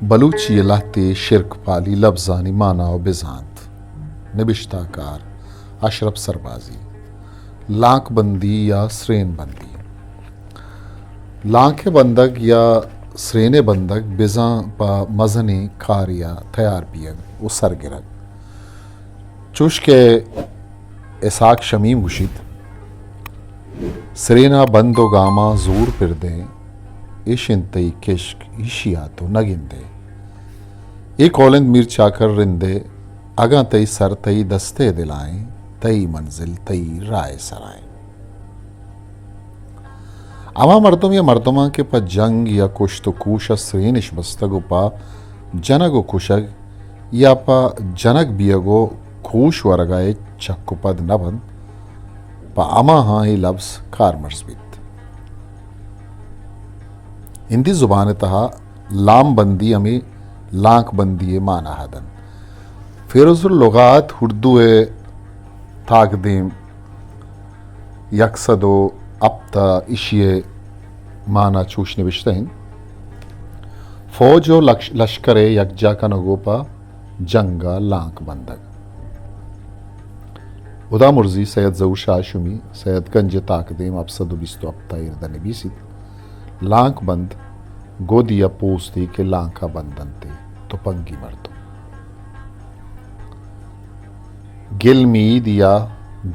بلوچی ءِ لہتے شرکپالی لبزانی مانا ءُ بزانت۔ نبشتہ کار اشرف سربازی۔ لانک بندی یا سرین بندی۔ لانک ءِ بندگ یا سرین ءِ بندگ بزاں پہ مزنیں کارے ءَ تیار بیگ ءُ سر گرگ۔ چوش کہ اسحاق شمیم گوشیت، سرین ءَ بند ءُ گاماں زور پر دئے، ایش انت تئی کشک، ایشی ءَ تو نہ گندئے۔ اے قول انت میر چاکر رند ءِ، اگاں تئی سر تئی دست ءِ دلائیں، تئی منزل تئی راہ ءِ سرائیں۔ ہما مردم یا مردماں کہ پہ جنگ یا کشت ءُ کوش ءَ سرینش بستگ ءُ پہ جنگ ءُ کشگ یا پہ جنگ بیگ ءُ کوش ورگ ءَ ہچ چک ءُ پد نہ بنت، پہ ہماہاں اے لبز کارمرز بیت۔ ہندی زبان ءِ تہا لام بندی ہمے لانک بندی ءِ مانا ءَ دنت۔ فیروز اللغات اردو ءِ تاکدیم یک سد ءُ ہپت ءَ ایشی ءِ مانا چوش نبشتہ انت، فوج ءُ لکش-، لشکر ءِ یکجا کنگ ءُ پہ جنگ ءَ لانک بندگ۔ ہدامرزی سید ظہور شاہ ہاشمی، سید گنج ءِ تاکدیم ہپت سد ءُ بیست ءُ ہپت ءَ ایردہ نبیسیت، لانک بند گد یا پوستے کہ لانک ءَ بند انت ءُ تپنگی مردم۔ گلمید یا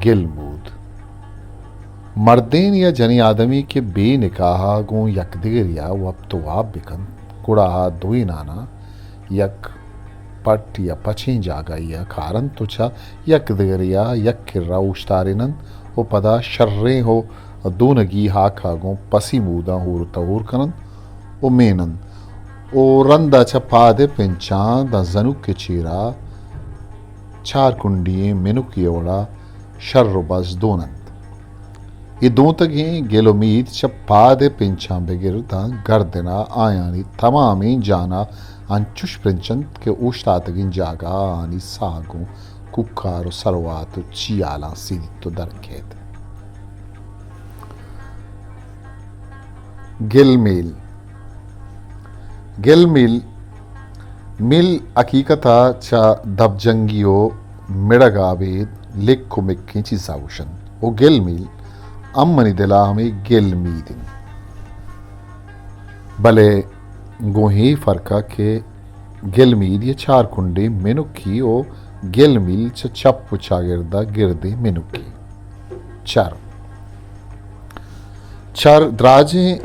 گلمود۔ مردین یا جنی آدمی کہ بے نکاح ءَ گوں یکدگری ءَ وپت ءُ واب بکنت، گڑا آ دوئینان ءَ یک پٹ یا پچیں جاگہے ءَ کارنت ءُ چہ یکدگری ءَ یک کرا اوشتاریننت ءُ پدا شریں ءُ دونگی ہاک ءَ گوں پسی موداں ہور ءُ تہور کننت ءُ میننت ءُ رند ءَ چہ پاد ءِ پنچاں داں زنوک ءِ چیرا چار کنڈی ئیں منکی ءِ وڑا شر ءُ بز دوننت۔ اے دونتگیں گل ءُ مید چہ پاد ءِ پنچاں بگر داں گردن ءَ آیانی تمامیں جان ءَ انچش پرنچنت کہ اوشتاتگیں جاگہ ءَ آنی ساہ گوں کوکار ءُ سروات ءُ چیالاں سیدیت ءُ در کیت۔ گل میل۔ گل میل، میل حقیقت ءَ چہ دپ جنگی ءُ مڑگ ءَ ابید لک ءُ مکیں چیز ءَ گوشنت ءُ گل میل ہم منی دل ءَ ہمے گل مید انت، بلے گوں اے فرق ءَ کہ گل مید یا چار کنڈیں منکی ءُ گل میل چہ چپ ءُ چاگرد ءَ گردیں منکی۔ چر۔ چر دراجیں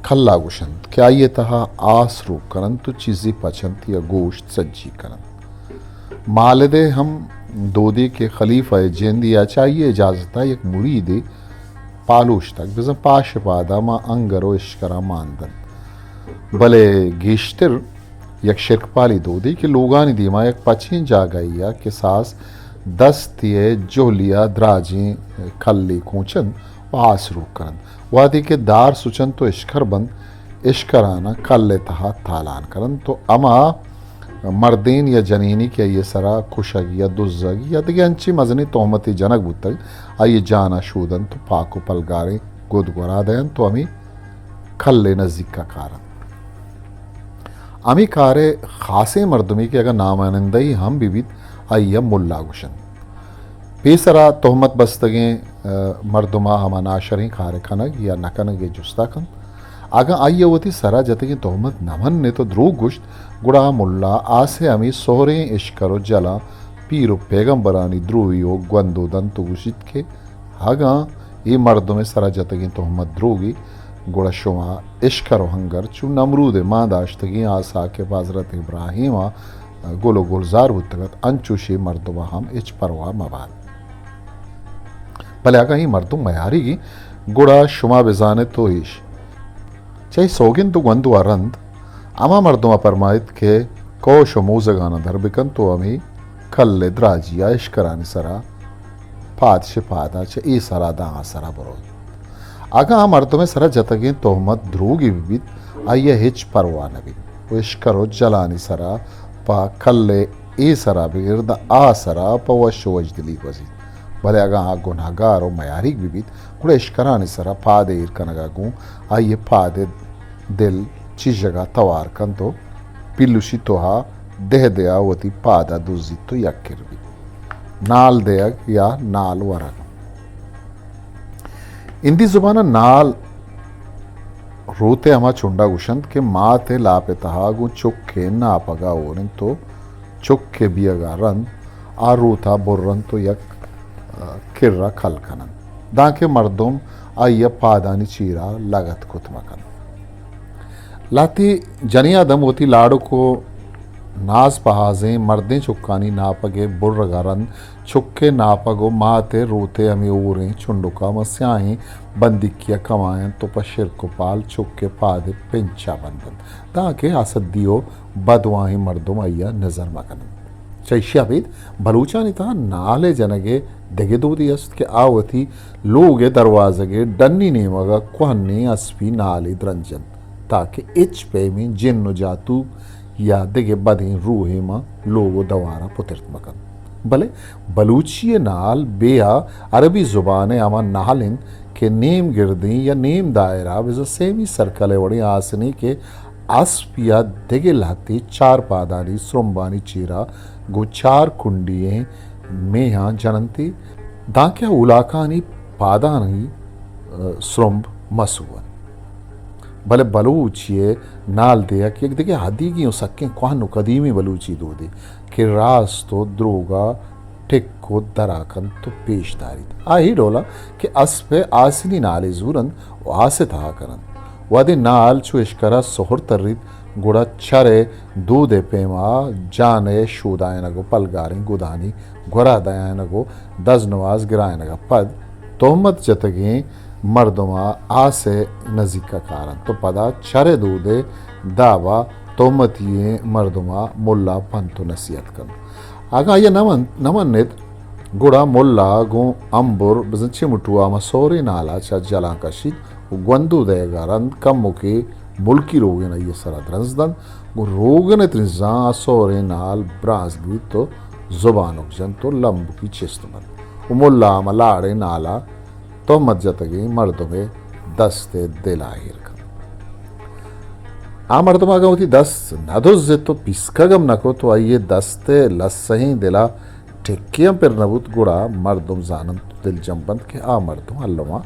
کل ءَ گوشنت کہ آئی ءِ تہا آس روک کننت ءُ چیزے پچنت یا گوشت سجی کننت۔ مالد ءِ ہم دودے کہ خلیفہ ءِ جندے ءَ چہ آئی ءِ اجازت ءَ یک مریدے پالوشتگ، بزاں پاش ءِ پاد ءَ ماں انگر ءُ اشکراں مان دنت، بلے گیشتر یک شرکپالی دودے کہ لوگانی دیما یک پچیں جاگہے ءَ کساس دستے ءِ جہلی ءَ دراجیں کلے کونچنت ءُ آس روک کننت۔ وہدے کہ دار سچنت ءُ اشکر بنت، اشکراناں کل ءِ تہا تالان کننت ءُ ہما مردین یا جنینی کہ آئی ءِ سرا کشگ یا دزگ یا دگہ انچیں مزنیں تہمتے جنگ بوتگ، آئی ءِ جان ءَ شودنت ءُ پاک ءُ پلگاریں گد گورا دئینت ءُ ہمے کل ءِ نزیک ءَ کارنت۔ ہمے کار ءِ خاصیں مردمے کہ اگاں نامانندہی ہم بہ بیت، آئی ءَ ملا گوشنت۔ پیسرا تہمت بستگیں، ءَ، مردم ءَ ہما ناشریں کار ءِ کنگ یا نہ کنگ ءِ جست ءَ کنت۔ اگاں آئی ءَ وتی سرا جتگیں تہمت نہ منت ءُ دروگ گوشت، گڑا آ ملا آس ءِ ہمے سہریں اشکر ءُ جلاں پیر ءُ پیگمبرانی دروہی ءُ گوندو دنت ءُ گوشیت کہ اگاں اے مردم ءِ سرا جتگیں تہمت دروگے، گڑا شما اشکر ءُ ہنگر چو نمرود ءِ مان داشتگیں آسا کہ پہ حضرت ابراہیم ءَ گل ءُ گلزار بوتگ ات، انچوش اے مردم ءَ ہم ہچ پرواہ مہ بات۔ بلے اگاں اے مردم میاریگیں، گڑا شما بزان ات ءُ ایش۔ چہ اے سوگند ءُ گوندو ءَ رند ہما مردم ءَ پرمائیت کہ کوش ءُ موزگاناں در بکنت ءُ ہمے کل ءِ دراجی ءَ اشکرانی سرا پاد شہ پاد ءَ چہ اے سرا داں آ سرا بروت۔ اگاں آ مردم ءِ سرا جتگیں تہمت دروگے بہ بیت، آئی ءَ ہچ پرواہ نہ بیت ءُ اشکر ءُ جلانی سرا پہ کل ءِ اے سرا بگر داں آ سرا پہ وش ءُ وژدلی گوزیت۔ بلے اگاں آ گناہگار ءُ میاریگ بہ بیت، گڑا اشکرانی سرا پاد ءِ ایر کنگ ءَ گوں آئی ءِ پاد ءِ دل چیژگ ءَ توار کنت ءُ پیلوشی توہا دہ دیا وتی پادا دزیت و یک کر بیت۔ نال دیگ یا نال ورگ۔ ہندی زبان ء نال روت ء ہما چنڈا گوشنت کہ مات ء لاپ ء تہا گوں چک ء ناپگ ء ہور انت و چک ء بیئگ ء رند آ روت ء برنت و یک، ء، کر ء کل کننت، دانکہ مردم آئی ء پادانی چیرا لگت کت مہ کنت۔ لہتے جنیں آدم وتی لاڑک و ناز پہازیں مردیں چکانی ناپگ ء برگ ء رند چک ء ناپگ و مات ء روت ء ہمے ہوریں چنڈک ء ماں سیاہیں بندیکی ء کماینت و پہ شرک و پال چک ء پاد ء پنچ ء بندنت، دانکہ حسدی و بدواہیں مردم آئی ء نظر مہ کننت۔ چہ ایشی ء ابید بلوچانی تہا نال ء جنگ ء دگہ دودے است کہ آ وتی لوگ ء دروازگ ء ڈنی نیمگ ء کوہنیں اسپی نالے درنجنت، تاکہ ہچ پیمیں جن و جاتوک یا دگہ بدیں روحے ماں لوگ و دوار ء پترت مہ کنت۔ بلے بلوچی ء نال بے ء عربی زبان ء ہما نال انت کہ نیم گردیں یا نیم دائرہ، بزاں سیمی سرکل ء وڑیں آسنے کہ اسپ یا دگہ لہتے چار پادانی سرمبانی چیرا گوں چار کنڈی ئیں میہاں جننتی، دانکہ اولاکانی پادانی، ء، سرمب مہ سوئنت۔ بلے بلوچی ء نال دیگ یک دگہ ہدیگی و سکیں کوہن و قدیمی بلوچی دودے کہ راست و دروگا ٹک و درا کنت و پیش داریت۔ آ اے ڈولا کہ اسپ ء آسنی نالے زورنت و آس ء تہا کننت۔ وہدے نال چو اشکرا سہر تریت، گڑا چر ء دود ء پیما جان ء شودائینگ و پلگاریں گدانی گورا دئینگ و دزنواز گرائینگ ء پد تہمت جتگیں مردم ء آس ء نزیک ء کارنت و پدا چر ء دود ء داب ء تہمتی ئیں مردم ء ملا پنت و نصیحت کنت۔ اگاں آئی ء نہ من-، نہ منت، گڑا ملا گوں امبر بزاں چمٹو ء ہما سہریں نال ء چہ جلاں کشیت و گوندو دئیگ ء رند کمکے ملکی روگن آئی ء سرا درنز دنت، گوں روگن ء ترنزاں آ سہریں نال برانز گیت و زبانک جنت و لمبکی چست بنت و ملا ہما لاڑیں نال ء تہمت جتگیں مردم ء دست ء دل ء ایر کنت۔ آ مردم اگاں وتی دست نہ دزت و پیسکگ ہم نہ کت و آئی ء دست ء لسہیں دل ء ٹکے ہم پر نہ بوت، گڑا مردم زاننت و دلجم بنت کہ آ مردم الما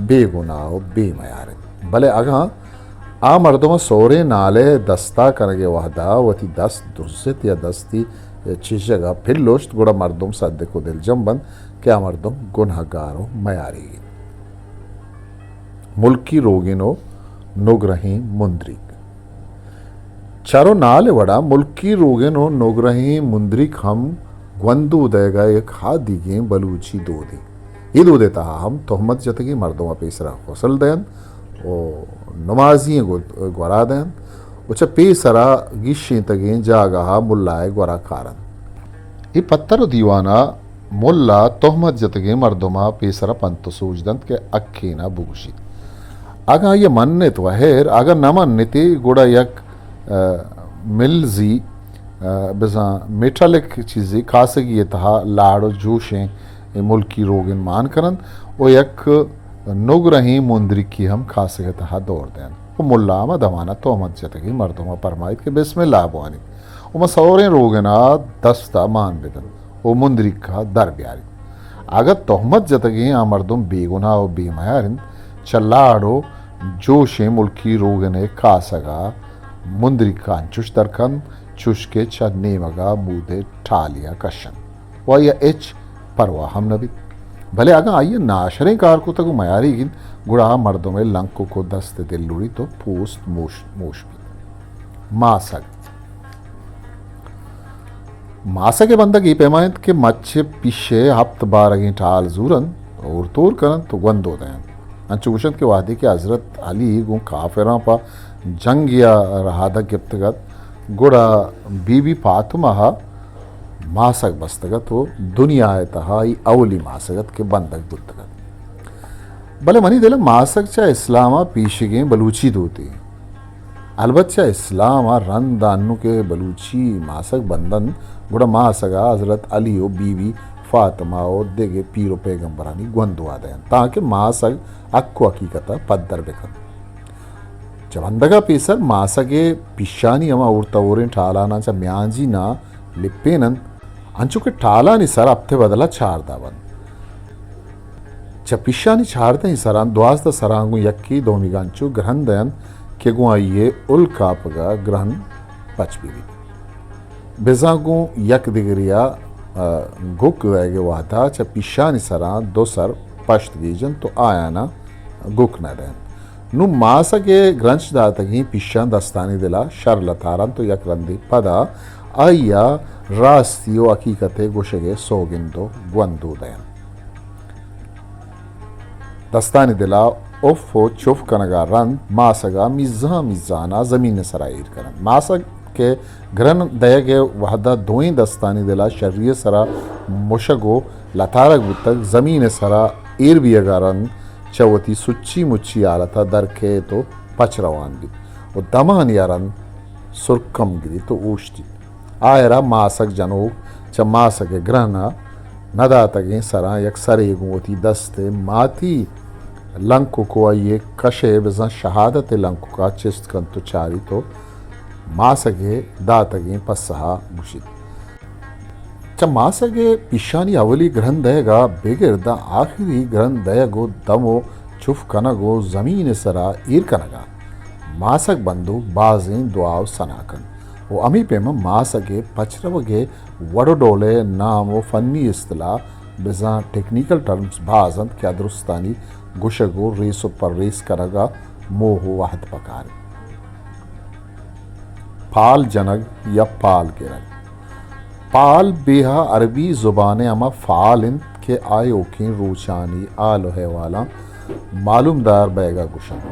بے گناہ و بے میار انت۔ بلے اگاں آ مردم ء سہریں نالے دستا کنگ ء وہدا وتی دست دزت یا دستی چیشگ ء پلوشت، گڑا مردم صدک و دلجم بنت کہ آ مردم گناہگار و میاریگ انت۔ ملکی روگن و نگرہیں مندریگ۔ چر و نال ء وڑا ملکی روگن و نگرہیں مندریگ ہم گوندو دئیگ ء یک ہادیگیں بلوچی دودے۔ اے دود ء تہا ہم تہمت جتگیں مردم ء پیسرا غسل دئینت و نمازی ئیں گو-، گورا دئینت و چہ پیسرا گیشینتگیں جاگہ ء ملا ء گورا کارنت۔ اے پتر و دیوان ء ملا تہمت جتگیں مردم ء پیسرا پنت و سوج دنت کہ حقین ء بگوشیت۔ اگاں آئی ء منت و ہیر، اگاں نہ منتے گڑا یک، ء، ملزی، ء، بزاں میٹالک چیزے کاسگی ء تہا لاڑ و جوشیں ملکی روگن مان کننت و یک نگرہیں مندریکی ہم کاسگ ء تہا دور دینت و ملا ہما دمان ء تہمت جتگیں مردم ء پرمائیت کہ بسم اللہ بوانیت و ما سوریں روگن ء دست ء مان بدنت و مندریک ء در بیاریت۔ اگاں تہمت جتگیں آ مردم بے گناہ و بے میار انت، چہ لاڑ و جوشیں ملکی روگن ء کاسگ ء مندریک ء انچوش در کنت، چوش کہ چہ نیمگ ء مود ء ٹالی ء کشنت و آئی ء ہچ پرواہ ہم نہ بیت۔ بلے اگاں آئی ء ناشریں کار کتگ و میاریگ انت، گڑا آ مردم ء لنکک و دست ء دل لوڑیت و پوست موش، موش بیت۔ ماسگ۔ ماسگ ء بندگ اے پیما انت کہ مچ ء پیش ء ہپت بارگیں ٹال زورنت، ہور تور کننت و گوندو دئینت۔ انچو گوشنت کہ وہدے کہ حضرت علی گوں کافراں پہ جنگے ء رہادگ گپتگ ات، گڑا بی بی فاطمہ ء ماسگ بستگ ات و دنیا ء تہا اے اولی ماسگ ات کہ بندگ بوتگ ات۔ بلے منی دل ء ماسگ چہ اسلام ء پیشیگیں بلوچی دوتے۔ البت چہ اسلام ء رند ء انوں کہ بلوچی ماسگ بندنت، گڑا ماسگ ء حضرت علی و بی بی فاطمہ و دگہ پیر و پیغمبرانی گوندوا دئینت، تانکہ ماسگ حق و حقیقت ء پدر بکنت۔ چہ بندگ ءَ پیسر ماسگ ءِ پیشانی ہما ہورتہ ہوریں ٹالاناں چہ میانجین ءَ لپین انت، انچو کہ ٹالانی سر ہپت ءِ بدل ءَ چاردہ بنت۔ چہ پیشانی چاردہیں سراں دوازدہ سراں گوں یکے دومیگ ءَ انچو گرہن دئینت کہ گوں آئی ءِ الکاپگ ءَ گرہن پچ بہ بیت۔ بزاں گوں یک دگرے ءَ، آ، گک دئیگ ءِ وہد ءَ چہ پیشانی سراں دو سر پشت گیجنت و آیان ءَ گک نہ دئینت۔ نوں ماسگ ءِ گرنچ داتگیں پیشاں دستانی دل ءَ شر لتارنت و یک رندے پدا آئی ءَ راستی و حقیقت ءِ گوشگ ءِ سوگند و گوندو دئینت۔ دستانی دل ءَ اف و چف کنگ ءَ رند ماسگ ءَ میزان میزان ءَ زمین ءِ سرا ایر کننت۔ ماسگ کہ گرن دئیگ ءِ وہد ءَ دوئیں دستانی دل ءَ شری ءِ سرا مشگ و لتارگ بوتگ، زمین ءِ سرا ایر بیگ ءَ رند چہ وتی سچی مچی حالت ءَ در کئیت و پچ روان بیت و دمانے ءَ رند سرکم گریت و اوشتیت۔ آہر ءَ ماسگ جنوک چہ ماسگ ءِ گرہن ءَ نداتگیں سراں یک سرے گوں وتی دست ءِ ماتی لنکک و آئی ءِ کش ءِ بزاں شہادت ءِ لنکک ءَ چست کنت و چاریت و ماسگ ءِ داتگیں پسہ ءَ گوشیت۔ چہ ماسگ ءِ پیشانی اولی گرہن دئیگ ءَ بگر داں آخری گرہن دئیگ و دم و چف کنگ و زمین ءِ سرا ایر کنگ ءَ ماسگ بندوک بازیں دعا و ثنا کنت و ہمے پیما ماسگ ءِ پچ روگ ءِ وڑ و ڈول ءِ نام و فنی اصطلاح بزاں ٹیکنیکل ٹرمز باز انت کہ آ درستانی گوشگ و ریس و پرریس کنگ ءَ موہ و وہد پکار انت۔ پال جنگ یا پال گرگ۔ پال بیہا عربی زبان ءِ ہما فعال انت کہ آیوکیں روچانی حال و احوالاں معلومدار بئیگ ءَ گوشنت۔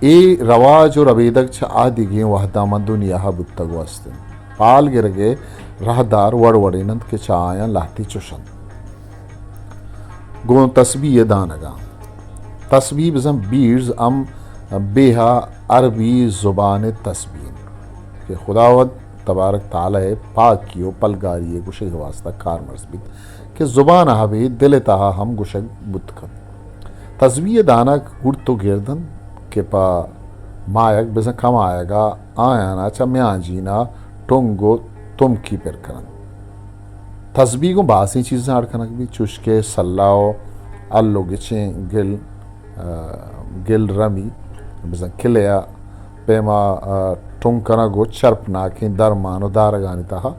اے رواج و ربیدگ چہ آدگیں وہداں ماں دنیا ءَ بوتگ و است انت۔ پال گرگ ءِ راہدار وڑ وڑین انت کہ چہ آیاں لہتے چش انت۔ گوں تسبیح ءِ دانگاں۔ تسبیح بزاں بیڈز ہم بیہا عربی زبان ءِ تسبیح انت کہ خداوند تبارک تعالی ءِ پاکی و پلگاری ءِ گوشگ ءِ واسطہ کارمرز بیت کہ زبان ءَ ابید دل ءِ تہا ہم گوشگ بوت کنت۔ تسبیح ءِ دانگ ہورت و گرد انت کہ پہ ماہیگ بزاں کمایگ ءَ آیان ءَ چہ میانجین ءَ ٹنگ و تمکی پر کننت۔ تسبیح گوں بازیں چیزاں اڈ کنگ بیت، چوش کہ سلاہ و ہل و گچین گل، آ، گل رمی، بزاں کلہ ءِ پیما، آ، ٹنگ کنگ و چرپناکیں درمان و دارگانی تہا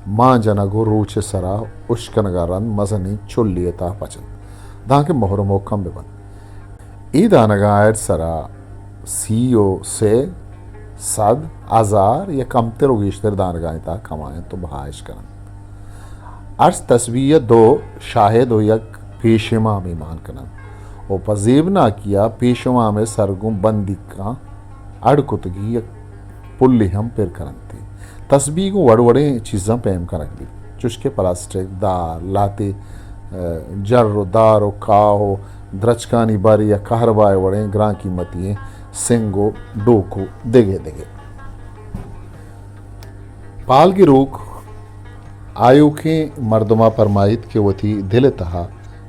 مان جنگ و روچ ءِ سرا اشکنگ ءَ رند مزنیں چلی ءِ تہا پچ انت، دانکہ مہر و محکم بہ بنت۔ اے دانگاں آئیڈ سرا سی و سے، سد، ہزار یا کمتر و گیشتر دانگانی تہا کماینت و بہا اش کننت۔ ہرچ تسبیح ءَ دو شاہد و یک پیش امامے مان کننت و پہ زیبناکی ءَ پیش امام ءِ سر گوں بندیکاں اڈ کتگی یک پلے ہم پر کننت۔ تسبیح گوں وڑ وڑیں چیزاں پیم کنگ بیت، چوش کہ پلاسٹک، دار، لہتے، آ، جر و دار و کاہ و درچکانی باری یا کہربا ءِ وڑیں گران قیمتی ئیں سنگ و ڈوک و دگہ دگہ۔ پال گروک آیوکیں مردم ءَ پرمائیت کہ وتی دل ءِ تہا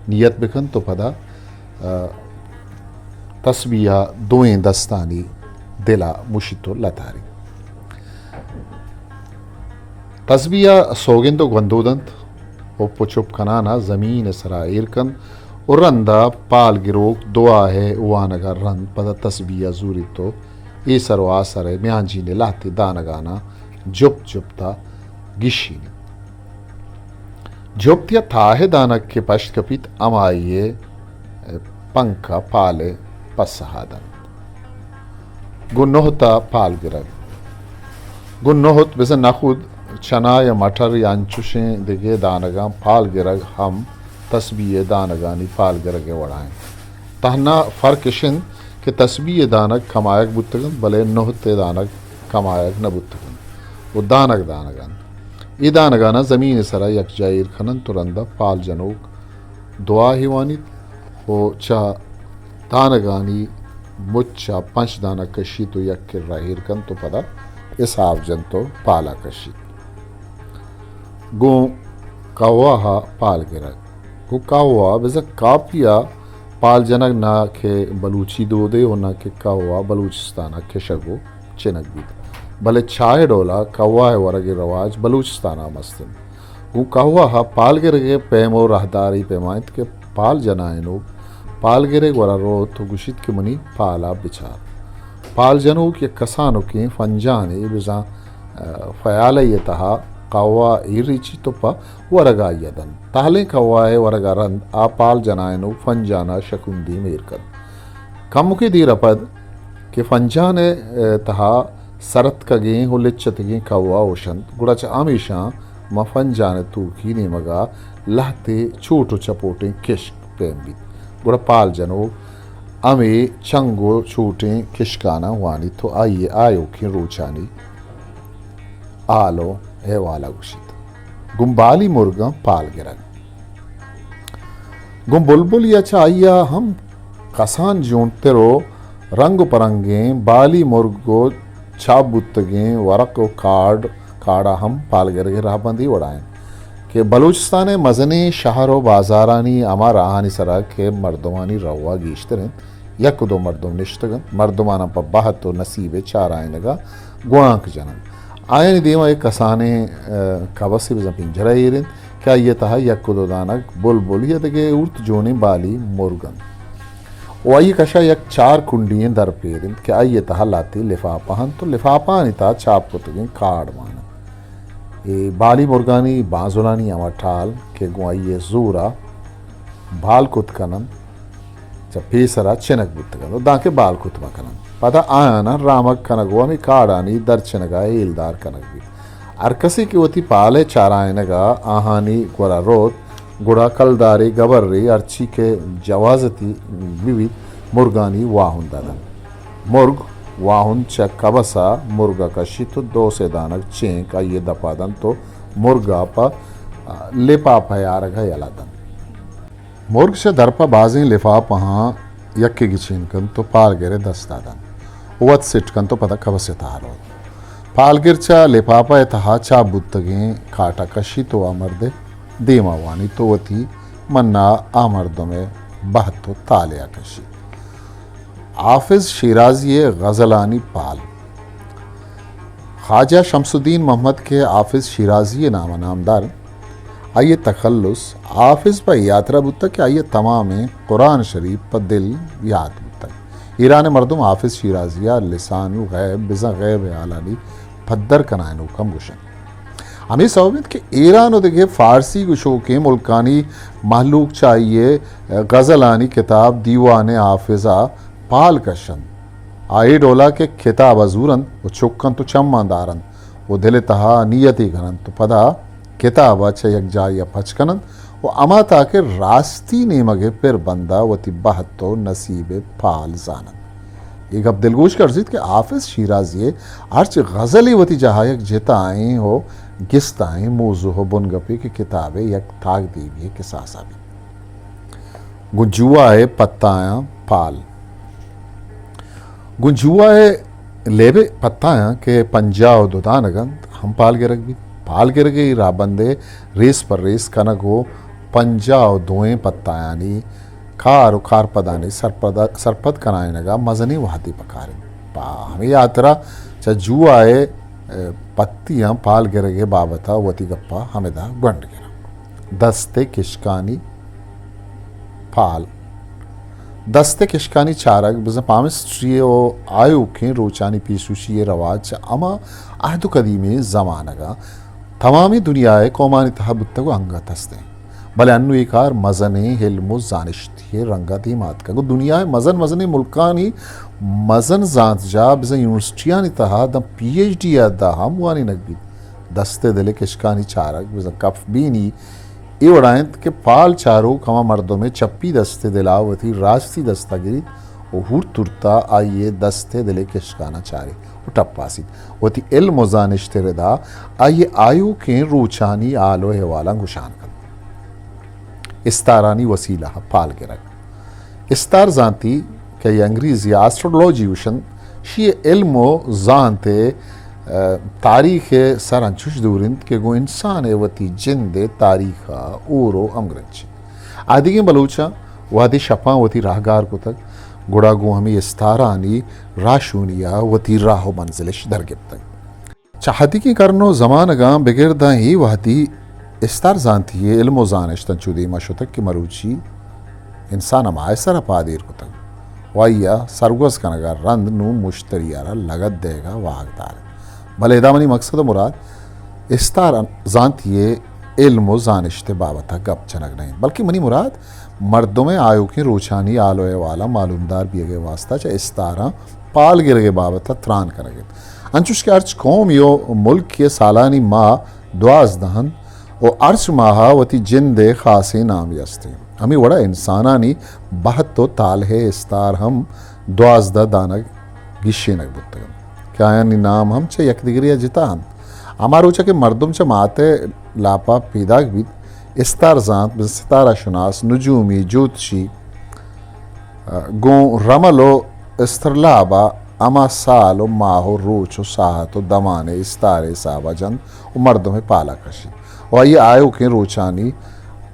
نیت بکنت و پدا، آ، تسبیح ءَ دوئیں دستانی دل ءَ مشیت و لتاریت۔ تسبیح ءَ سوگند و گوندو دنت، اپ و چپ کنان ءَ زمین ءِ سرا ایر کنت و رند ءَ پال گروک دعا ءِ وانگ ءَ رند پدا تسبیح ءَ زوریت و ایسر و آسر ءِ میانجین ءِ لہتے دانگاناں جپت جپت ءَ گیشینیت۔ جپت یا تاہ ءِ دانگ کہ پشت کپیت، ہمائی ءِ پنکھ ءَ پال ءِ پسہ ءَ دنت۔ گوں نہت ءَ پال گرگ۔ گوں نہت بزاں نخود، چنا یا مٹر یا انچشیں دگہ دانگاں پال گرگ ہم تسبیح ءِ دانگانی پال گرگ ءِ وڑا انت۔ تہنا فرق اش انت کہ تسبیح ءِ دانگ کمایگ بوتگ انت، بلے نہت ءِ دانگ کمایگ نہ بوتگ انت و دانگ دانگ انت۔ اے دانگاناں زمین ءِ سرا یکجا ایر کننت و رندا پال جنوک دعا ہی وانیت و چہ دانگانی مچ ءَ پنچ دانگ کشیت و یک کرا ایر کنت و پدا حساب جنت و پالا کشیت۔ گوں کہوہ ءَ پال گرگ۔ گوں کہوہ بزاں کاپی ءَ پال جنگ نہ کہ بلوچی دودے و نہ کہ کہوا بلوچستان ء کشگ و چنگ بیت، بلے چاہے ڈولا کہوا ء ورگ ء رواج بلوچستان ء ہم است انت۔ گوں کہوا ء پال گرگ ء پیم و راہداری پیما انت کہ پال جنائینوک پال گرگ ورا روت و گوشیت کہ منی پال ء بچار۔ پال جنوک یک کسانکیں فنجانے بزاں، ء، فیالے ء تہا کہوا ایر ریچیت و پہ ورگ آئی ء دنت۔ تہلیں کہوا ء ورگ ء رند آ پال جنائینوک فنجان ء شکوندیم ایر کنت۔ کمکے دیر ء پد کہ فنجان ء تہا سرتکگیں و لچتگیں کہوا اوشنت، گڑا چہ ہمیشاں ماں فنجان ء توکی نیمگ ء لہتے چوٹ و چپوٹیں کشک پیم بیت۔ گڑا پال جنوک ہمے چنگ و چوٹیں کشکاناں وانیت و آئی ء آیوکیں روچانی ہال و احوال ء گوشیت۔ گوں بالی مرگاں پال گرگ۔ گوں بلبل یا چہ آئی ء ہم کسان جونتر و رنگ و پرنگیں بالی مرگ و چاپ بوتگیں ورق و کارڈ، کارڈ ء ہم پال گرگ ء رہبندی وڑا انت کہ بلوچستان ء مزنیں شہر و بازارانی ہما راہانی سرا کہ مردمانی روا گیشتر انت، یک و دو مردم نشتگ انت، مردماناں پہ بہت و نصیب ء چارائینگ ء گوانک جن انت۔ آیانی دیما یک کسانیں، ء، کبسے بزاں پنجرہ ایر انت کہ آئی ء تہا یک و دو دانگ بلبل یا دگہ اورت جونیں بالی مرگ انت و آئی ء کشا یک چار کنڈی ئیں در پیر انت کہ آئی ء تہا لہتے لفافہ انت و لفافانی تہا چاپ کتگیں کارڈ مان انت۔ اے بالی مرگانی بانزلانی ہما ٹال کہ گوں آئی ء زور ء بال کت کن انت، چہ پیسرا چنک بوتگ انت و دانکہ بال کت مہ کن انت۔ پدا آیاناں رامگ کنگ و ہمے کاڑانی درچنگا ہیلدار کنگ بیت۔ ہر کسے کہ وتی پال ء چارائینگا آہانی گورا روت، گڑا کلدارے، گبرے، ہرچی کہ جوازتی بہ بیت، مرگانی واہند ء دنت۔ مرگ واہند چہ کبس ء مرگ ء کشیت و دو سے دانگ چینک آئی ء دپا دنت و مرگ ء پہ لپاپ ء آرگ ء یلہ دنت۔ مرگ چہ درپا بازیں لفافہاں یکے گچین کنت و پالگر ء دست ء دنت و وت سٹ کنت و پدا کبس ء تہا روت۔ پالگر چہ لپاپہ ء تہا چاپ بوتگیں کاٹا کشیت و آ مرد ء دیما وانیت و وتی منا آ مردم ء بہت و تالیا کشیت۔ حافظ شیرازی ء غزلانی پال۔ خواجہ شمس الدین محمد کہ حافظ شیرازی ء نام ء نامدار انت، آئی ء تخلص حافظ پہ اے ہاترا بوتگ کہ آئی ء تمامیں قرآن شریف پہ دل یات بوتگ۔ ایران ء مردم حافظ شیرازی ء لسان الغیب بزاں غیب ء حالانی پدر کنائینوک ہم گوش انت۔ ہمے سوب انت کہ ایران و دگہ فارسی گشوکیں ملکانی مہلوک چہ آئی ء غزلانی کتاب دیوان حافظ ء پال کش انت۔ آ اے ڈولا کہ کتاب ء زور انت و چک انت و چماں دار انت و دل ء تہا نیتے کن انت و پدا کتاب ء چہ یک جاہے ء پچ کن انت و ہما تاکہ راستی نیمگ ء پر بند ء وتی بہت و نصیب ء پال زان انت۔ اے گپ دلگوش کرزیت کہ حافظ شیرازی ء ہرچ غزلے وتی جاہا یک جتائیں و گستائیں موضوع و بنگپے کہ کتاب ء یک تاکدیبی ء کساسا بیت۔ گوں جوا ء پتایاں پال۔ گوں جوا ء لیب ء پتایاں کہ پنجاہ و دو دانگ انت، ہم پال گرگ بیت۔ پال گرگ ء اے راہبند ء ریس پر ریس کنگ و پنجاہ و دوئیں پتایانی کار و کارپدانی سرپد، سرپد کنائینگ ء مزنیں وہدے پکار انت۔ پہ ہمے ہاترا چہ جوا ء پتیاں پال گرگ ء بابت ء وتی گپ ء ہمدا گونڈ گراں۔ دست ء کشکانی پال۔ دست ء کشکانی چارگ بزاں پامسٹری ء آیوکیں روچانی پیشوشی ء رواج چہ ہما عہد و قدیمیں زمانگاں تمامیں دنیا ء قومانی تہا بوتگ و انگت ہست انت۔ بلے انوں اے کار مزنیں علم و زانشتی ء رنگ ء دیم آتکگ و دنیا ء مزن مزنیں ملکانی مزن زانتجاہ بزاں یونیورسٹیانی تہا داں پی ایچ ڈی ء حد ء ہم وانینگ بیت۔ دست ء دل ء کشکانی چارگ بزاں کف بینی اے وڑا انت کہ پال چاروک ہما مردم ء چپی دست ء دل ء وتی راستی دست ء گریت و ہورت ہورت ء آئی ء دست ء دل ء کشکاناں چاریت و ٹپاسیت۔ وتی علم و زانشت ء ردا آئی ء آیوکیں روچانی ہال و احوالاں گوشان کنت۔ استارانی وسیلہ ء پال گرگ۔ استار زانتی کہ انگریزی ء آسٹرولوجی گوشنت، شی علم و زانت ء، ء، تاریخ ء سر انچوش دور انت کہ گوں انسان ء وتی جند ء تاریخ ء ہور و ہمگرنچ انت۔ آدگیں بلوچاں وہدے شپاں وتی راہگار کتگ، گڑا گوں ہمے استارانی راہشونی ءَ وتی راہ ءُ منزلش درگپتگ۔ چہ ہتیکیں کرن ءُ زمانگاں بگر داں اے وہدی استار زانتی ءِ علم ءُ زانشت انچو دیما شتگ کہ مروچی انسان ہما ءِ سرا پاد ایر کتگ ءُ آئی ءَ سرگوز کنگ ءَ رند نوں مشتری ءَ را لگت دئیگ ءَ واہگدار انت۔ بلے ادا منی مقصد ءُ مراد استار زانتی ءِ علم ءُ زانشت ءِ بابت ءَ گپ جنگ نہ انت، بلکیں منی مراد مردم ءِ آیوکیں روچانی حال ءُ احوالاں معلومدار بیگ ءِ واستہ چہ استاراں پال گرگ ءِ بابت ءَ تران کنگ انت۔ انچوش کہ ہرچ قومے ءُ ملکے ءِ سالانی ماہ دوازدہ انت ءُ ہرچ ماہ ءَ وتی جند ءِ خاصیں نامے است انت، ہمے وڑا انسانانی بہت ءُ تالہ ءِ استار ہم دوازدہ دانگ گیشینگ بوتگ انت کہ آیانی نام ہم چہ یکدگرے ءَ جتا انت۔ ہما روچ ءَ کہ مردم چہ مات ءِ لاپ ءَ پیداک بیت، استار زانت، بزاں ستارہ شناس، نجومی، جوتشی، گوں رمل ءُ استرلاب ءَ ہما سال ءُ ماہ ءُ روچ ءُ ساعت ءُ دمان ءِ استار ءِ حساب ءَ جنت ءُ مردم ءِ پال ءَ کشیت ءُ آئی ءِ آیوکیں روچانی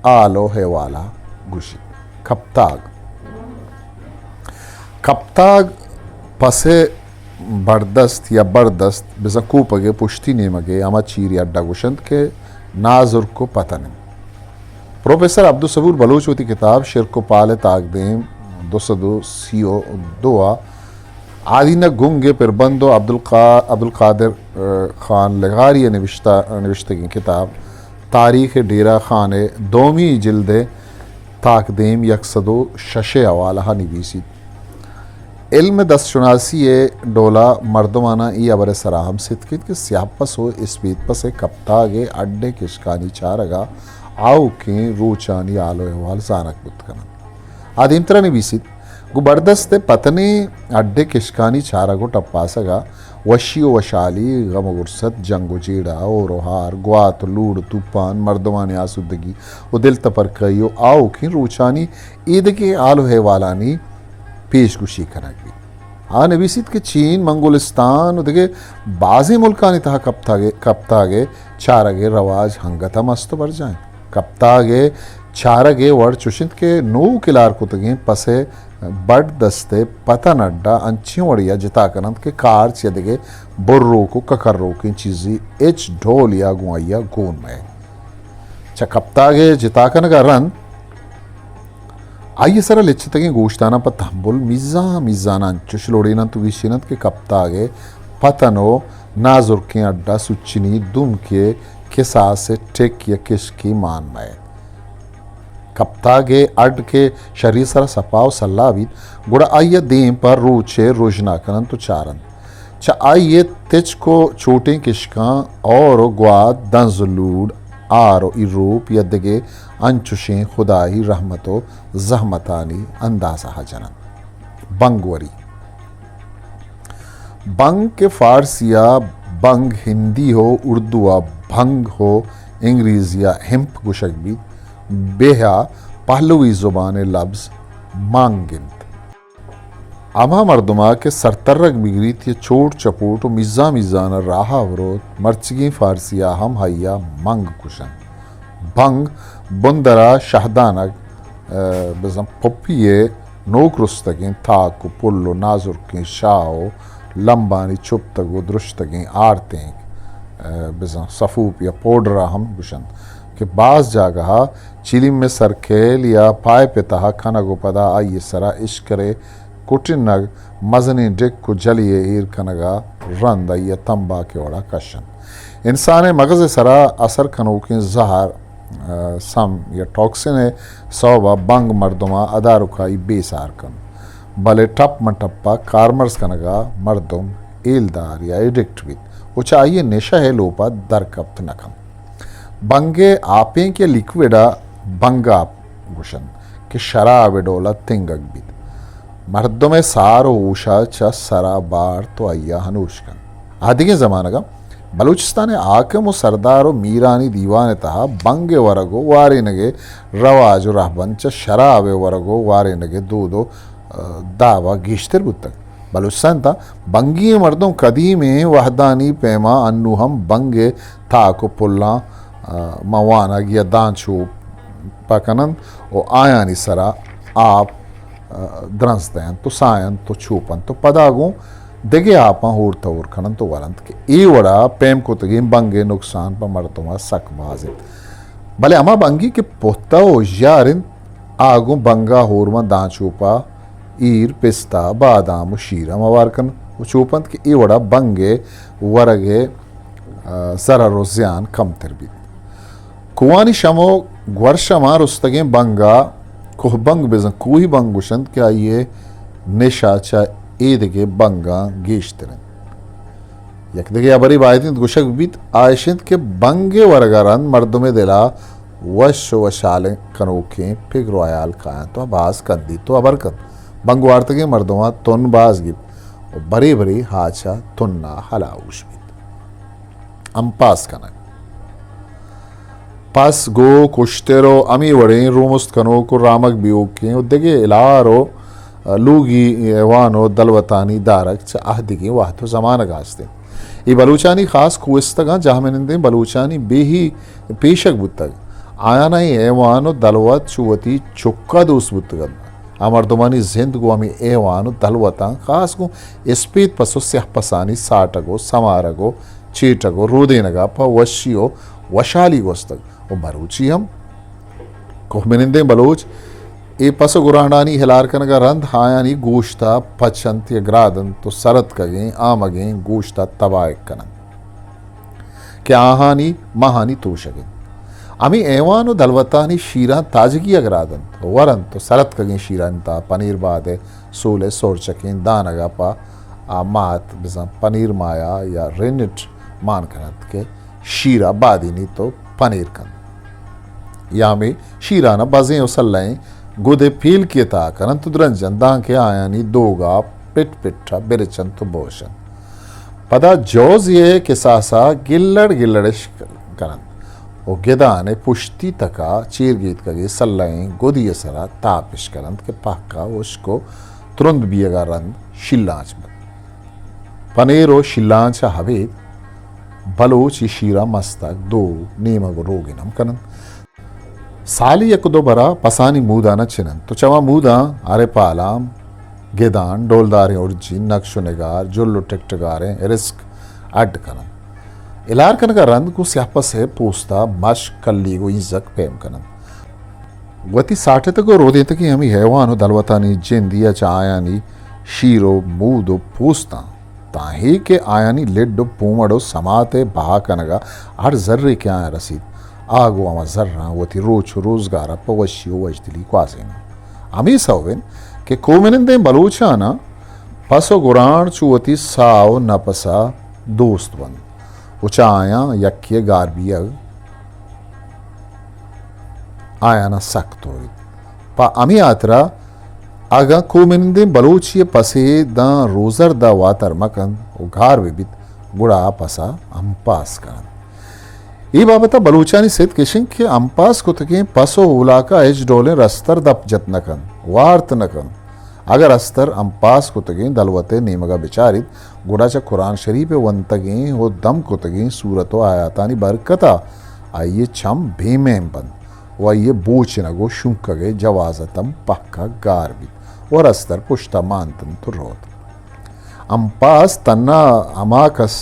حال ءُ احوال ءَ گوشیت۔ کپتاگ۔ کپتاگ پس ءِ بڑدست یا بردست، بزاں کوپگ ءِ پشتی نیمگ ءِ ہما چیرے اڈ ءَ گوشنت کہ نازرک ءُ پتن انت۔ پروفیسر عبدالصبور بلوچ وتی کتاب شرک ءُ پال ءِ تاکدیم دو سد ءُ سی ءُ دو ءَ آدینک گنگ ءِ پربند ءُ عبدالقا-، عبدالقادر، ءَ، خان لغاری ءِ نبشتہ، نبشتگیں کتاب تاریخ ڈیرہ خان ءِ دومی جلد ءِ تاکدیم یک سد ءُ شش ءِ حوالہ ءَ نبیسیت۔ علم دست شناسی ءِ ڈول ءَ مردماناں اے ہبر ءِ سرا ہم ستک ایت کہ سیاہ پس ءُ اسپیت پس ءِ کپتاگ ءِ اڈ ءِ کشکانی چارگ ءَ آؤکیں روچانی حال ءُ احوال زانگ بوت کن انت۔ آ دیمترا نبیسیت، گوں بردست ءِ پتنیں اڈ ءِ کشکانی چارگ ءُ ٹپاسگ ءَ وشی ءُ وشحالی، غم ءُ گرست، جنگ ءُ جیڑہ، ہور ءُ ہار، گوات ءُ لوڑ ءُ توپان، مردمانی آسودگی ءُ دل تپرکئی ءُ آؤکیں روچانی ایدگہ حال ءُ احوالانی پیش گوشی کنگ بیت۔ آ نبیسیت کہ چین، منگولستان ءُ دگہ بازیں ملکانی تہا کپتاگ ءِ، کپتاگ ءِ چارگ ءِ رواج ہنگت ہم است ءُ برجاہ انت۔ کپتاگ ءِ چارگ ءِ وڑ چوش انت کہ نوک لار کتگیں پس ءِ بڈ دست ءِ پتن اڈ ءَ انچیں وڑے ءَ جتا کن انت کہ کارچ یا دگہ بروک ءُ ککروکیں چیزے ہچ ڈولے ءَ گوں آئی ءَ گون مہ انت۔ چہ کپتاگ ءِ جتا کنگ ءَ رند آئی ءِ سرا لچتگیں گوشتاناں پہ تہمبل میزان میزان ءَ انچوش لوڑین انت ءُ گیشین انت کہ کپتاگ ءِ پتن ءُ نازرکیں اڈ ءَ سوچنی دمکے ءِ کساس ءِ ٹک یا کشکے مان مئیت۔ کپتاگ ءِ اڈ کہ شری ءِ سرا سپا ءُ سلا بیت، گڑا آئی ءَ دیم پہ روچ ءِ رژنا کن انت ءُ چار انت۔ چہ آئی ءِ تچک ءُ چوٹیں کشکاں ہور ءُ گوات، دنز ءُ لوڑ، آر ءُ ایروپ یا دگہ انچوشیں خدائی رحمت ءُ زحمتانی اندازہ ءَ جن انت۔ بنگوری۔ بنگ کہ فارسی ءَ بنگ، ہندی ءُ اردو ءَ بھنگ ءُ انگریزی ءَ ہمپ گوشگ بیت، بیہ ءَ پہلوی زبان ءِ لبز مانگ انت۔ ہما مردم ءَ کہ سرترگ بگریت یا چوٹ چپوٹ ءُ میزان میزان ءَ راہ ءَ بروت، مرچیگیں فارسی ءَ ہم آئی ءَ منگ گوشنت۔ بنگ بندر ءَ شہدانگ، ءَ، بزاں پپی ءِ نوک رستگیں تاک ءُ پل ءُ نازرکیں شاہ ءُ لمبانی چپتگ ءُ درشتگیں آرتینک، ءَ، بزاں سفوپ یا پوڈر ءَ ہم گوشنت کہ باز جاگہ ءَ چلیم ءِ سرکیل یا پائپ ءِ تہا کنگ ءُ پدا آئی ءِ سرا اشکر ءِ کٹنگ، مزنیں ڈک ءُ جلی ءِ ایر کنگ ءَ رند آئی ءَ تمباک ءِ وڑا کش انت۔ انسان ءِ مغز ءِ سرا اثر کنوکیں زہر، ءَ، سم یا ٹاکسن ءِ سوب ءَ بنگ مردم ءَ ادارکائی بے سار کنت، بلے ٹپ ماں ٹپ ءَ کارمرز کنگ ءَ مردم ہیلدار یا ایڈکٹ بیت ءُ چہ آئی ءِ نشہ ءِ لوپ ءَ در کپت نہ کنت۔ بنگ ءِ آپینک یا لیکوڈ ءَ بنگ آپ گوشنت کہ شراب ءِ ڈول ءَ تنگگ بیت۔ مردم ءِ سار ءُ ہوش ءَ چہ سر ءَ بارت ءُ آئی ءَ ہنوش کنت۔ آدگہ زمانگ ءَ بلوچستان ءِ حاکم ءُ سردار ءُ میرانی دیوان ءِ تہا بنگ ءِ ورگ ءُ وارینگ ءِ رواج ءُ رہبند چہ شراب ءِ ورگ ءُ وارینگ ءِ دود ءُ، ءَ، داب ءَ گیشتر بوتگ۔ بلوچستان ءِ تہا بنگی مردم قدیمیں وہدانی پیما انو ہم بنگ ءِ تاک ءُ پلاں، ءَ، ماں وانگ یا دانچو پہ کننت ءُ آیانی سرا آپ، آ، درنز دینت و ساینت و چوپنت و پدا گوں دگہ آپاں ہورتہ ہور کننت و ورنت کہ اے وڑا پیم کتگیں بنگ ءِ نقصان پہ مردماں سک باز انت۔ بلے ہما بنگی کہ پہتہ و ہژیار انت، آ گوں بنگا ہورماں دانچوپا ایر، پستہ، بادام و شیراں ہوار کنت و چوپنت کہ اے وڑا بنگ ءِ ورگ ءِ، آ، ضرر و زیان کمتر بیت۔ کوہانی شم و گورشماں رستگیں بنگا کوہ بنگ بزاں کوہی بنگ گوشنت کہ آئی ءِ نشہ چہ ایدگہ بنگاں گیشتر انت۔ یک دگہ ہبرے باید انت گوشگ بیت، آ اش انت کہ بنگ ءِ ورگ ءَ رند مردم ءِ دل ءَ وش و وشحال کنوکیں پگر و ہیال کاینت و باز کندیت و ہبر کنت۔ بنگ وارتگیں مردماں تن باز گیپت و برے برے ہاچ ءَ تن ءَ ہلاہوش بیت۔ IMPASS king. پس، گوک، اشتر و ہمے وڑیں رومست کنوک و رامگ بیوکیں و دگہ الار و لوگی حیوان و دلوتانی دارگ چہ عہدگیں وہد و زمانگ ءَ است انت۔ اے بلوچانی خاص کوہستگاں جہمنندیں بلوچانی بیہی پیشگ بوتگ۔ آیاناں اے حیوان و دلوت چو وتی چکا دوست بوتگ انت۔ آ مردمانی زند گوں ہمے حیوان و دلوتاں، خاص گوں اسپیت پس و سیاہ پسانی ساٹگ و سمارگ و چیٹگ و رودینگا پہ وشی و وشحالی گوستگ و مروچی ہم کوہمنندیں بلوچ اے پس و گرانڈانی ہلار کنگا رند آیانی گوشتا پچنت یا گرادنت و سرتکگیں آمگیں گوشتا تباہگ کننت کہ آہانی ماہانی توشگ انت۔ ہمے حیوان و دلوتانی شیراں تازگی ءَ گرادنت و ورنت و سرتکگیں شیرانی تہا پنیر باد ءِ سول ءِ سورچکیں دانگ ءَ پہ آ مات بزاں پنیر مایا یا رینٹ مان کننت کہ شیر ءَ بادینیت و پنیر کنت۔ یا ہمے شیران ءَ بزیں و سلہیں گد ءِ پیلکی ءِ تہا کننت و درنجنت، دانکہ آیانی دوگا پٹ پٹ ءَ برچنت و بوشنت۔ پدا جوزے ءِ کساسا گلڑ گلڑ اش کننت و گدان ءِ پشتی تکا چیر گیتکگیں سلہیں گدی ءِ سرا تاپ اش کننت کہ پہکا ہشک و ترند بیئگا رند شیلانچ بنت۔ پنیر و شیلانچ ءَ ابید بلوچ اے شیراں مستگ، دو، نیمگ و روگن ہم کننت۔ سالی یک دو برا پسانی مودانا چننت و چما موداں ہر پالام، گدان، ڈولداریں ارجی، نقش و نگار، جل و ٹکٹگاریں ارسک اڈ کننت۔ الار کنگا رند گوں سیاہ پس ءِ پوستا مشک، کلیگ و اینزک پیم کننت۔ وتی ساٹتگ و رودینتگیں ہمے حیوان و دلوتانی جندی ءَ چہ آیانی شیر و مود و پوستاں، تاں اے کہ آیانی لڈ و پومڑ و سمات ءِ بہا کنگا ہر زرے کہ آیاں رسیت، آ گوں ہما زراں وتی روچ و روزگار ءَ پہ وشی و وشدلی گوازیناں۔ ہمے سوب انت کہ کومنندیں بلوچاناں پس و گرانڈ چو وتی ساہ و نپس ءَ دوست بنت و چہ آیاں یکے ءِ گار بیگ آیاناں سک توریت۔ پہ ہمے ہاترا اگاں کومنندیں بلوچے ءِ پسے داں روزرد ءَ واتر مہ کنت و گار بہ بیت، گڑا آ پس ءَ ہمپاس کننت۔ اے بابت ءَ بلوچانی ستک اش انت کہ ہمپاس کتگیں پس و اولاک ءَ ہچ ڈولیں رستر دپ جت نہ کنت، وارت نہ کنت۔ اگاں رستر ہمپاس کتگیں دلوت ءِ نیمگ ءَ بچاریت، گڑا چہ قرآن شریف ءِ ونتگیں و دم کتگیں سورت و آیاتانی برکت ءَ آئی ءِ چم بے میم بنت و آئی ءِ بوچنگ و شونکگ ءِ جوازت ہم پہک ءَ گار بیت و رستر پشت ءَ مان دنت و روت۔ ہمپاس تھنا ہما کس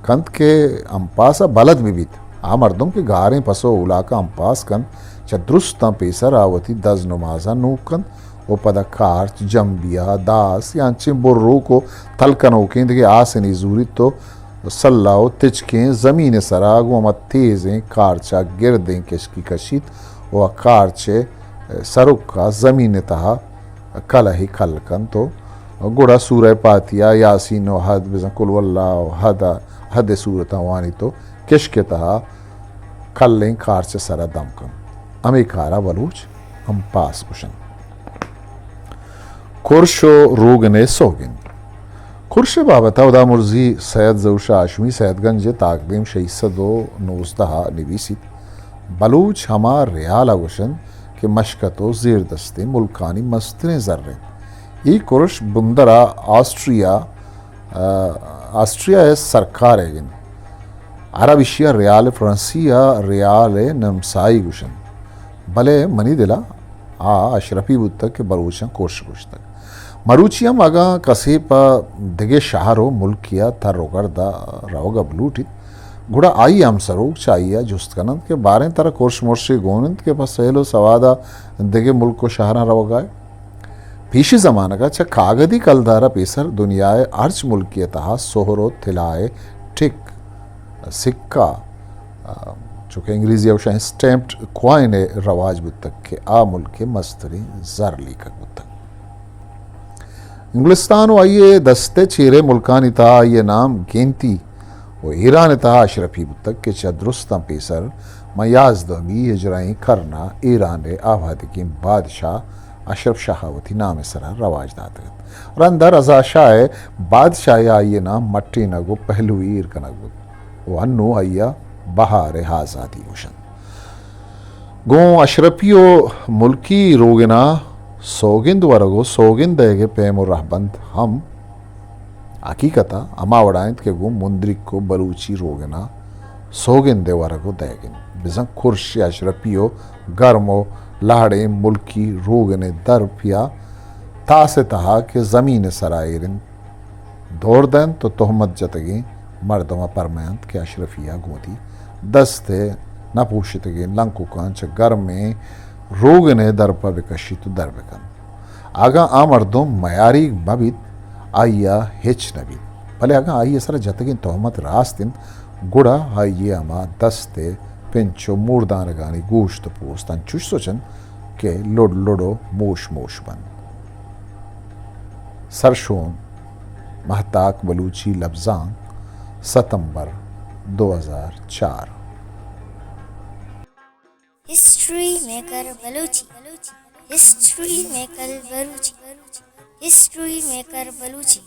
کنت کہ ہمپاس ءَ بلد بہ بیت۔ آ مردم کہ گاریں پس و اولاک ءَ ہمپاس کنت، چہ درستاں پیسر آ وتی دز نمازاں نوک کنت و پدا کارچ، جمبیہ، داس یا انچیں بروک و تل کنوکیں دگہ آسنے زوریت و سلہ و تچکیں زمین ءِ سرا گوں ہما تیزیں کارچ ءَ گردیں کشکی کشیت و آ کارچ ءِ سرک ءَ زمین ءِ تہا کلہے کل کنت و گڑا سورہ پاتحہ، یاسین و حد، بزاں قل ہو اللہ و حد، حد ءِ سورتاں وانیت و کشک ءِ تہا کلیں کارچ ءِ سرا دم کنت۔ ہمے کار ءَ بلوچ ہمپاس گوشنت۔ کرش و روگن ءِ سوگند۔ کرش ءِ بابت ءَ ہدامرزی سید ظہور شاہ ہاشمی سید گنج ءِ تاکدیم شش سد و نوزدہ ءَ نبیسیت، بلوچ ہما ریال ءَ گوشنت کہ مشکت و زیردستیں ملکانی مستریں زر انت۔ اے کرش بندر ءَ آسٹریا، آ، آسٹریا ءِ سرکار ئیگ انت۔ عرب ایشی ءَ ریال فرانسی یا ریال نمسائی گوشنت۔ بلے منی دل ءَ آ اشرپی بوتگ کہ بلوچاں کرش گوشتگ۔ مروچی ہم اگاں کسے پہ دگہ شہر و ملکے ء تر و گرد ء روگ ء بلوٹیت، گڑا آئی ء ہمسروک چہ آئی ء جست کن انت کہ باریں ترا کرش مرشے گون انت کہ پہ سیل و سواد ء دگہ ملک و شہراں روگ ء ئے؟ پیشی زمانگ ء چہ کاگدی کلدار ء پیسر دنیا ء ہرچ ملکے ء تہا سہر و طلا ء ٹک، سکہ، آ، چونکہ انگریزی ء گوشاں اسٹیمپڈ کوائن ء رواج بوتگ کہ آ ملک ء مستریں زر لیکگ بوتگ۔ انگلستان و آئی ء دست ء چیریں ملکانی تہا آئی ء نام گینتی و ایران ء تہا اشرفی بوتگ کہ چہ درستاں پیسر ماں یازدہمی ہجرائیں کرن ء ایران ء آوادگیں بادشاہ اشرف شاہ ء وتی نام ء سرا رواج داتگ ات۔ رند ء رضا شاہ ء بادشاہی ء آئی ء نام مٹینگ و پہلوی ایر کنگ بوت و انوں آئی ء بہار ء آزادی گوشنت۔ گوں اشرفی و ملکی روگن ء سوگند ورگ و سوگند دئیگ ء پیم و رہبند ہم حقیقت ء ہما وڑا انت کہ گوں مندرک و بلوچی روگن ء سوگند ء ورگ و دئیگ انت۔ بزاں کرش اشرفی و گرم و لہڑیں ملکی روگن ء در پیا تاس ء تہا کہ زمین ء سرا ایر انت، دور دنت و تہمت جتگیں مردم ء پرمائنت کہ اشرفی ء گوں وتی دست ء نہ پوشتگیں لنککاں چہ گرمیں روگن ء درپ ء بکشیت و در بکنت۔ اگاں آ مردم میاریگ مہ بیت، آئی ء ہچ نہ بیت، بلے اگاں آئی ء سرا جتگیں تہمت راست انت، گڑا آئی ء ہما دست ء پنچ و موردانگانی گوشت و پوست انچوش سچنت کہ لڈ لڈ و موش موش بنت۔ سرشون، مہتاک بلوچی لبزانک، ستمبر، دو ہزار چار۔ History maker Balochi. History maker Balochi. History maker Balochi.